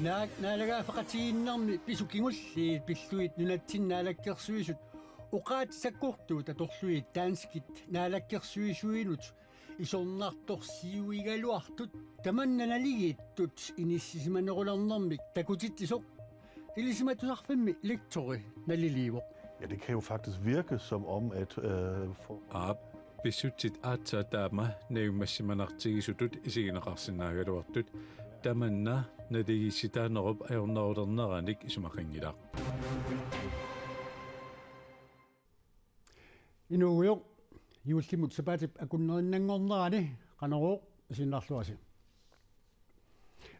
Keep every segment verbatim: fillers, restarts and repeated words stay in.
Naak naalagaaffeqatigiinnermi pisut kingulliit pillugit nunatsinni naalakkersuisut oqaatsit sakkortuut atorlugit danskit naalakkersuisuinut isornartorsiuigaluartut tamanna naligiittut inissisimanerulernermik takutitsisoq Ilisimatusarfimmi lektori naliliivoq. Ja, det kan jo faktisk virke som om, at øh, for... Aap, pissutsit aatsaat taama najummassimanartigisutut isigineqarsinnaagaluartut tamanna naligiissitaanerup ajornerulerneranik isumaqanngilaq. Inuugujoq, juullimut sapaatip akunnerinnanngornerani Qanorooq isiginnaarluarisi.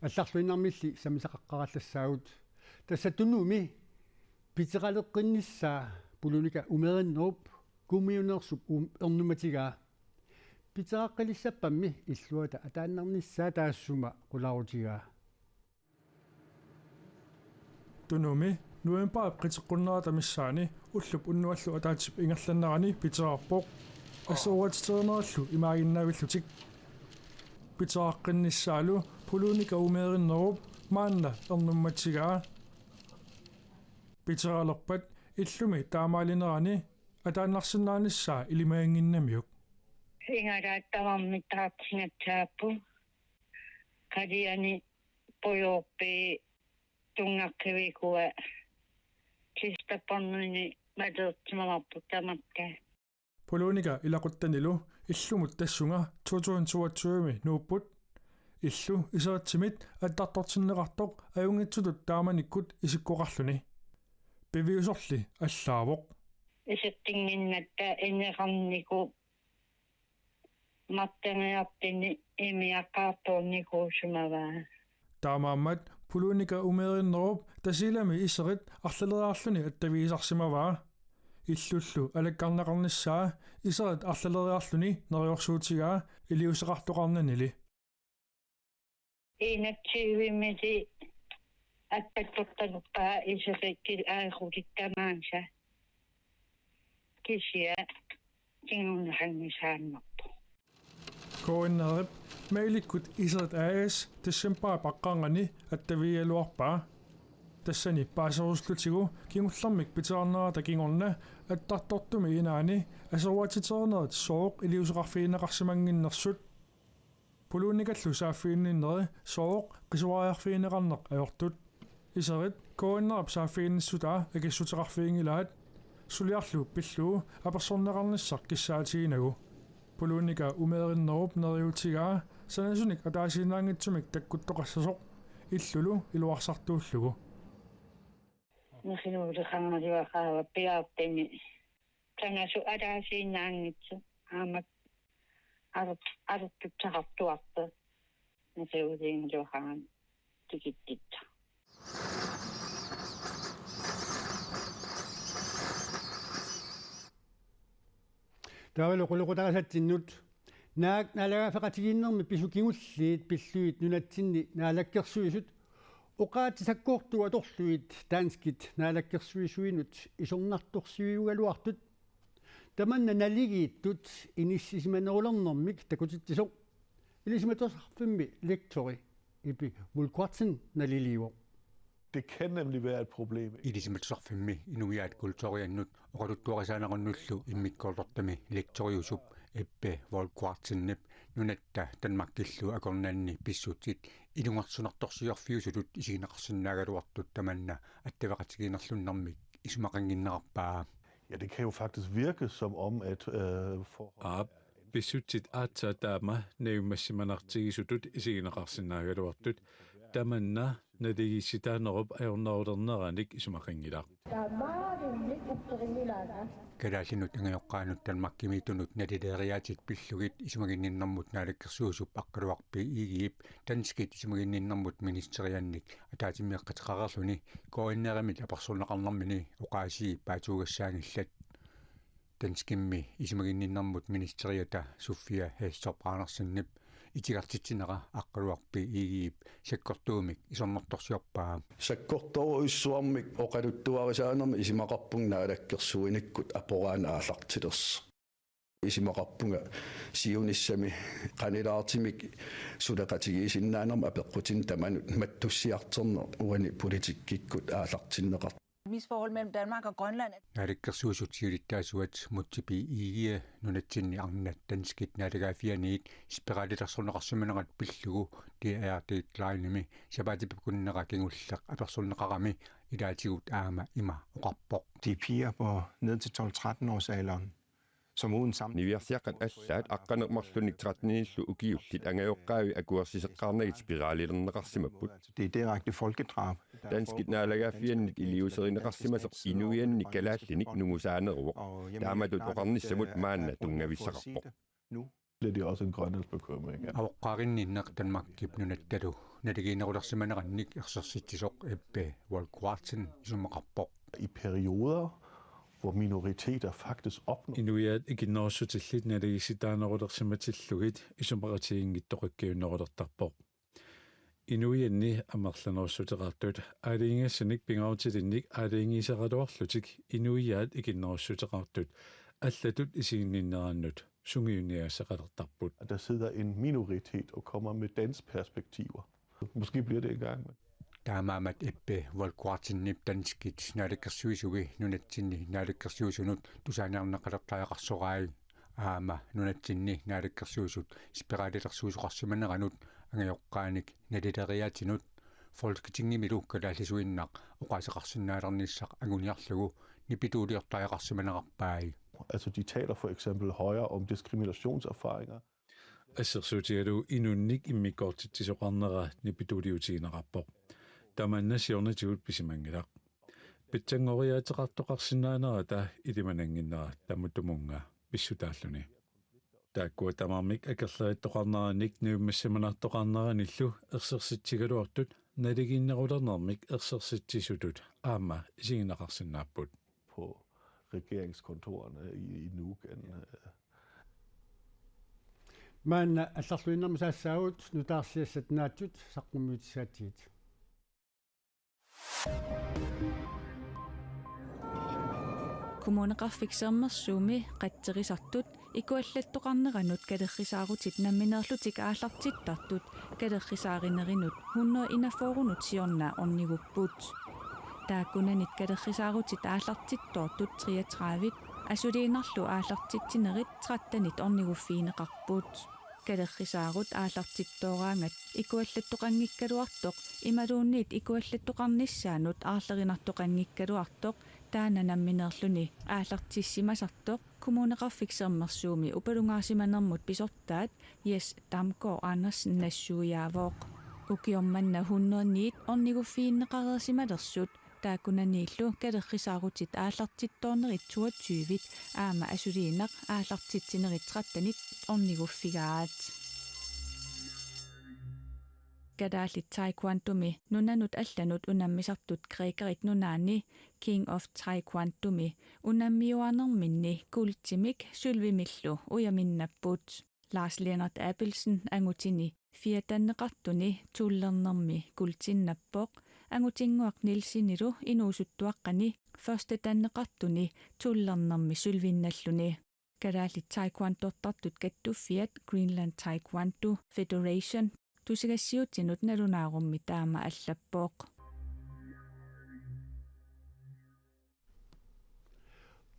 Allarluinnarmilli sammisaqaqqaarallassagut. Tassa Tunumi piteraleqqinnissaa Pulunika Umeerinnerup Kuummiuneersup um- ernummatigaa. Piteraqqilissappammik illuata ataannarnissaa taassuma qulaarutigaa. Tunumi novembarip qiteqqunnerata missaani ullup unnuallu ataatsip ingerlanerani piterarpoq. Asseruatiterinerallu imaaginnaavillutik. Piteraqqinnissaanullu Pulunika Umeerinnerup maanna ernummatigaa. Piteralerpat illumi taamaalinerani ataannarsinnaanissaa ilimaginnginnamiuk. Ingalaattavarmik taartingatsaapput. Qaliani pujoorpii tunngaqqivikua kistappornini maleertimavarput tamakka. Pulunika ilaquttanilu illumut tassunga to tusind toogtyve-mi nuupput. Illu iseritsimit attartortinneqartoq ajunngitsutut taamanikkut isikkoqarluni. Piviusorli allaavoq. Iseqqinnginnatta ineqarniku martaniartini imiaqaartornikuusimavaa. Taamaammat Pulunika Umeerinnerup Tasiilami iserit arlaleriarluni attavigisarsimavaa. Illullu alakkarneqarnissaa iserit arlaleriarluni neriorsuutigaa iliuuseqartoqarnanili. Enogtyvemili attartortalerpaa iserit kil aajulittamaasa. Kisianni kingunneqanngisaannarpoq. K N R-ip Mailikkut Iserit A/S decembarip aqqarnganni attavigigaluarpaa. Tassani paaserusullutigu kingullermik piterarnerata kingorna attartortumi inaani asseruatiterinerit sooq iliuuseqarfigineqarsimannginnersut. Pulunikallu saaffiginninneri sooq qisuariarfigineqarneq ajortut. Iserit K N R-ip saaffiginnissutaa akissuteqarfiginngilaat, suliarlu pillugu apersorneqarnissaq kissaatiginagu. Pulunika Umeerinnerup neriuutigaa sanasunik ataasiinnaanngitsumik takkuttoqassasoq illulu iluarsartuullugu. Nasinuuleqangaluaqaava piaartimi. Sanasoq ataasiinnaanngitsoq aamma alu- alutussaqartuartoq. Nasiuliinngiluaqaanga tikittitsoq. Taavalu qulequtarisatsinnut. Naak naalagaaffeqatigiinnermi pisut kingulliit pillugit nunatsinni naalakkersuisut oqaatsit sakkortuut atorlugit danskit naalakkersuisuinut isornartorsiuigaluartut tamanna naligiittut inissisimanerulernermik takutitsisoq Ilisimatusarfimmi lektori Ibi Volkvartsen naliliivoq. Det kan nemlig være et problem. Ilisimatusarfimmi inuiaat kulturiannut oqaluttuarisaanerunnullu immikkoortortami lektoriusup Ebbe Volkvartsenip nunatta Danmarkillu akornanni pissutsit ilungersunartorsiorfiusutut isigineqarsinnaagaluartut tamanna attaveqatigiinnerlunnermik isumaqannginnerarpaa. Ja, det kan jo faktisk virke som om, at øh, forhold... Aap, pissutsit aatsaat taama najummassimanartigisutut isigineqarsinnaagaluartut tamanna naligiissitaanerup ajornerulerneranik isumaqanngilaq. Kalaallinut angajoqqaanut Danmarkimiittunut nalileeriaatit pillugit isumaginninnermut naalakkersuisup Aqqaluaq B. Egedep danskit isumaginninnermut ministeriannik ataatsimeeqqateqareerluni K N R-imit apersorneqarnermini oqaasii paatsuugassaanngillat. Danskimmi isumaginninnermut ministeriata Sofia Hækkerup Andersenip itigartitsinera Aqqaluaq B. Egedep sakkortuumik isornartorsiorpaa. Sakkortoorujussuarmik oqaluttuarisaanermik isumaqarpunga naalakkersuinikkut aporaanni aallartilersoq. Isumaqarpunga siunissami qanilaartumik suleqatigiissinnaanermut apeqqutinik tamanut mattussiartorneq uani politikkikkut aallartinneqartoq. Misforhold mellem Danmark og Grønland. Naalakkersuisut siulittaasuat Múte B. Egede nunatsinni arnat danskit naalagaaffianiit spiralilersorneqarsimanerat pillugu D R Deadlinemi sapaatip akunnera kingulleq apersorneqarami ilaatigut aamma ima oqarpoq. De piger på ned til tolv tretten års alderen, som uden samtykke. Niviarsiaqqat allaat aqqaneq-marlunnik tretten-illu ukiullit angajoqqaavi akuersiseqqaarnagit spiralilerneqarsimapput. Det er direkte folkedrab. Danskit naalagaaffiannit iliuuserineqarsimasoq inuiannik kalaallinik nungusaaneruvoq. Taamatut oqarnissamut maanna tunngavissaqarpoq. Bliver det også en grønlandsbekymring, ja. Avoqqaarinninneq Danmarkip nunattalu naligiinnerulersimanerannik ersersitsisoq Ebbe Voldquartsen isumaqarpoq. I perioder, hvor minoriteter faktisk opnår. Inuiaat ikinnerussutillit naligiissitaanerulersimatillugit isumaqatigiinngitsoqakkiunnerulertarpoq. Inuianni amerlanerussuteqartut aalajangigassanik pingaarutilinnik aalajangiiseraluarlutik inuiaat ikinnerussuteqartut allatut isiginninnerannut sungiunniagassaqalertarput. At der sidder en minoritet og kommer med dens perspektiver. Måske bliver det engang, men Taamaammat Ebbe Voldquartsenip danskit naalakkersuisui nunatsinni naalakkersuisunut tusaaniarneqalertariaqarsorai aamma nunatsinni naalakkersuisut spiralilersuisoqarsimaneranut angajoqqaanik nalileriaatinut Folketingimilu kalaallisuinnaq oqaaseqarsinnaalereernissaq anguniarlugu nipituuliortariaqarsimanerarpai. Altså, de taler for eksempel højere om diskriminationserfaringer. Assersuutigalugu inunnik immikkoortitsisoqarnera nipituuliutigineqarpoq. Tamanna siornatigut pisimanngilaq. Pitsanngoriaateqartoqarsinnaanerata ilimanannginnera tamattumunnga pissutaalluni. Taakkua tamarmik akerlerittoqarnerannik naammassimanartoqarneranillu ersersitsigaluartut naligiinnerulernermik ersersitsisutut aamma isigineqarsinnaapput. På regeringskontorerne i, i Nuuk end, øh, Maanna allarluinnarmik saassaagut nutaarsiassat naatsut saqqummiutissagatsigit. Kommuneqarfik Sermersuumi qatserisartut ikuallattoqarneranut kalerrisaarutit nammineerlutik aallartittartut kalerrisaarinerinut hundrede enogfyrrenut siorna ornigupput. Taakkunanit kalerrisaarutit aallartittoortut treogtredive asuliinnarlu aallartitsinerit trettenit orniguffigineqarput. Kalerrisaarut aallartittooraangat ikuallattoqanngikkaluartoq imaluunniit ikuallattoqarnissaanut aarlerinartoqanngikkaluartoq taanna nammineerluni aallartissimasartoq Kommuneqarfik Sermersuumi upalungaarsimanermut pisortaat Jes Damgaard Andersen nassuiaavoq. Ukioq manna hundrede ni orniguffigineqareersimalersut taakkunaniillu kalerrisaarutit aallartittoornerit toogtyve aamma asuliinnaq aallartitsinerit trettenit orniguffigaat. Kalaallit Taekwondomi nunanut allanut unammisartut Grækerit Nunaanni King of Taekwondomi unammiuaarnerminni kuultimik sølvimillu ujaminnapput. Lars Lennert Abelsen angutini firetanneqartuni tolvernermi kuultinnappoq, Angutinnguaq Nielsenilu inuusuttuaqqani førstetanneqartuni tolvernermi sølvinnalluni. Kalaallit Taekwondortartut kattuffiat Greenland Taekwondo Federation tusagassiutinut nalunaarummi taama allappoq.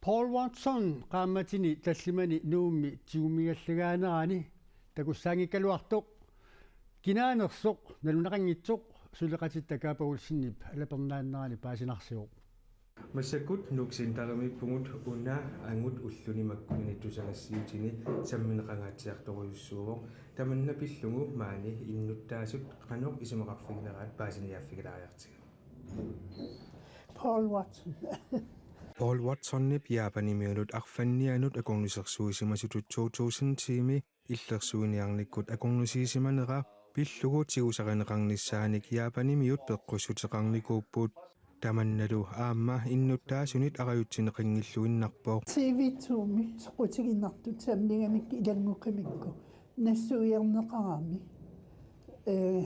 Paul Watson qaammatini tallimani Nuummi tigummigalagaanerani takussaanngikkaluartoq kinaanersoq naluneqanngitsoq suleqatitta Kaapa Olsenip alapernaannerani paasinarsivoq. Massakkut Nuuk Centerimiippugut, una angut ulluni makkunani tusagassiutini sammineqangaatsiartorujussuuvoq. Tamanna pillugu maani innuttaasut qanoq isumaqarfigineraat paasiniaaffigilaariartigu. Paul Watson. Paul Watsonip Japanimiunut arfannianut akornusersuisimasutut to tusind ti-mi illersuiniarnikkut akornusiisimanera pillugu tigusarineqarnissaanik Japanimiut peqqussuteqarnikuupput. Tamannalu aamma innuttaasunit arajutsineqanngilluinnarpoq. T V to-mi soqutiginartut sammigamikku ilanngukkamikku nassuiarneqarami. Ee,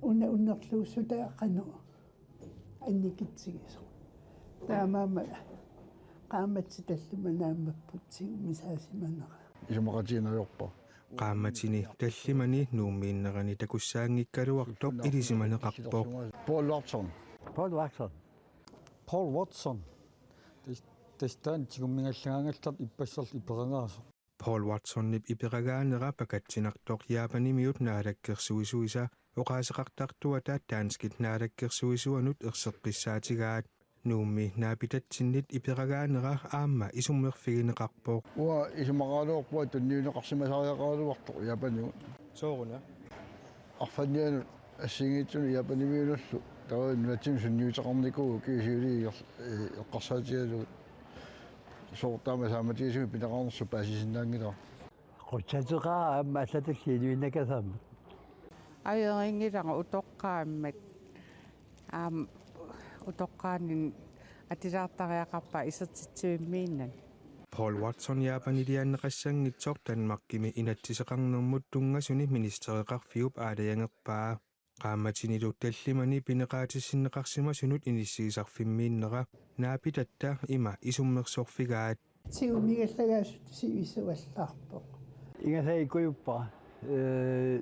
una unnerluussutaa qanoq annikitsigisoq. Taamaammat Qaammatit tallimat naammapput tigummisaasimanera. Isumaqatigiinneq ajorpara. Qaammatini tallimani Nuummiinnerani takussaanngikkaluartoq ilisimaneqarpoq. Paul Watson. Paul Watson. Paul Watson. Tassa taanna tigummigallaangallartoq ippassarlu iperagaasoq. Paul Watsonip iperagaanera pakatsinartoq Japanimiut naalakkersuisuisa oqaaseqartartuata danskit naalakkersuisuanut erseqqissaatigaat. Nuummi naapitatsinnit iperagaanera aamma isummerfigineqarpoq. Uanga isumaqaraluarpunga tunniunneqarsimasariaqaraluartoq Japanimut. Sooruna? Arfannianut assigiinngitsunut Japanimiunullu taava nunatsinni sunniuteqarnikuuvugut siuliani eqqarsaatigalugit. Sooq taama saammatigisunik pineqarnersoq paasisinnaanngilara. Qutsateqaaq aamma allatulli inuinnakasaammat. Ajorinngilara utoqqaammat. Aamma utoqqaanermi atisaartariaqarpara isertitsivimmiinnani. Paul Watson Japanilianneqassanngitsoq Danmarkimi inatsiseqarnermut tunngasuni ministereqarfiup aalajangerpaa. Qaammatinilu tallimani pineqaatissinneqarsimasunut inissiisarfimmiinnera naapitatta ima isummersorfigaat. Tigummigallaagaasutut sivisuallaarpoq. Ingasaakkujuppa. Ee,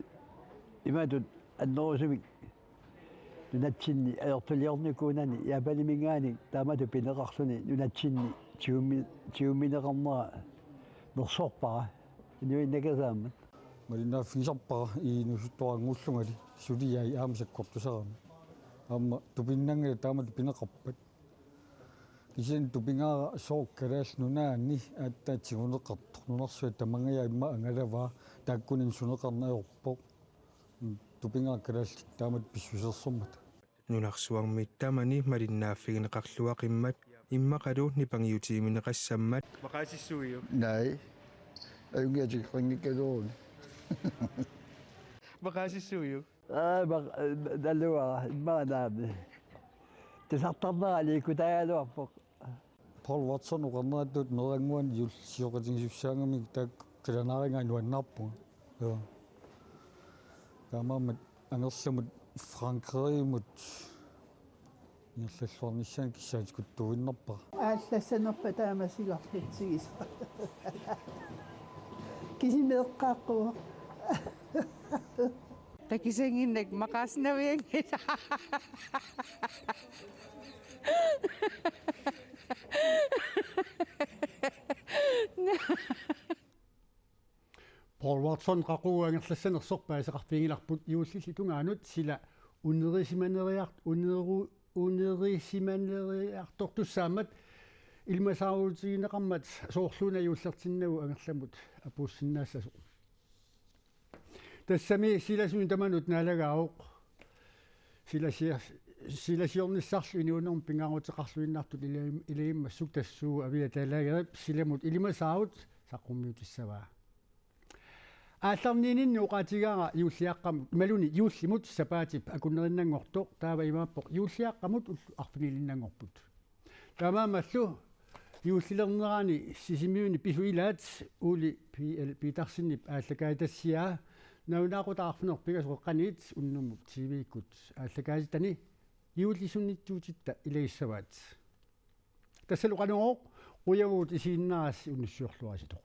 imatut annerusumik nunatsinni ajortuliornikuunani Japaniminngaanniit taamatut pineqarluni nunatsinni tigummi-, tigummineqarnera nersorpara inuinnakasaammat. Malinnaaffigisarpara inuusuttuarannguullungali suliai aamma sakkortusarami. Aamma tupinnanngilaq taamatut pineqarpat. Kisianni tupigaara sooq Kalaallit Nunaanni aatsaat tiguneqartoq nunarsuaq tamangajaat immaqa angalavaa taakkunani suneqarneq ajorpoq. Tupigaara kalaallit taamatut pissusilersormata. Nunarsuarmi tamani malinnaaffigineqarluaqimmat immaqalu nipangiutigineqassammat. Maqaasissuiuk? Naai. Ajunngilaq tikikkanngikkaluaruni. Maqaasissuiuk? Aa, maq-, naluara, immaqa naamik. Tusartarnera aliikkutaagaluarpoq. Paul Watson oqarneratut meerannguani juulli sioqatigisussaagami taakku qilanaarigaat nuannaarpunga. Joo. Taamaammat angerlamut Frankrigimut ingerlalluarnissaanut kissaatikuttuinnarpara. Aallassanerpa taama silarlutsigisoq. Kisimeeqqaaqquvoq. Takisanginnak maqaasinavianngilaq. Paul Watson qaqugu angerlassanersoq paaseqarfiginngilarput juullilli tungaanut sila unerisimaneriart-, uneru-, unerisimaneriartortussaammat ilimasaarutigineqarmat soorluuna juullertinnagu angerlamut apuussinnaassasoq. Tassami silasuni tamanut naalagaavoq. Silasior-, silasiornissarlu inuunermi pingaaruteqarluinnartut ilagim-, ilagimmassuk tassuugu Aviataa Lagerip silamut ilimasaarut saqqummiutissavaa. Aallarniininni oqaatigaara juulliaqqamut, imaluunniit juullimut sapaatip akunnerinnanngortoq, taava imaappoq juulliaqqamut ullut arfiniilinnanngorput. Taamaammallu juullilernerani Sisimiuni pisut ilaat Ole P L Petersenip aallakaatitassiaa nalunaaqutaq arfineq-pingasoq qeqqaniit unnummut T V-kkut aallakaatitani juullisunniitsuutitta ilagissavaat. Tassalu Qanorooq, qujavugut isiginnaarassi unnussiorluaritsi.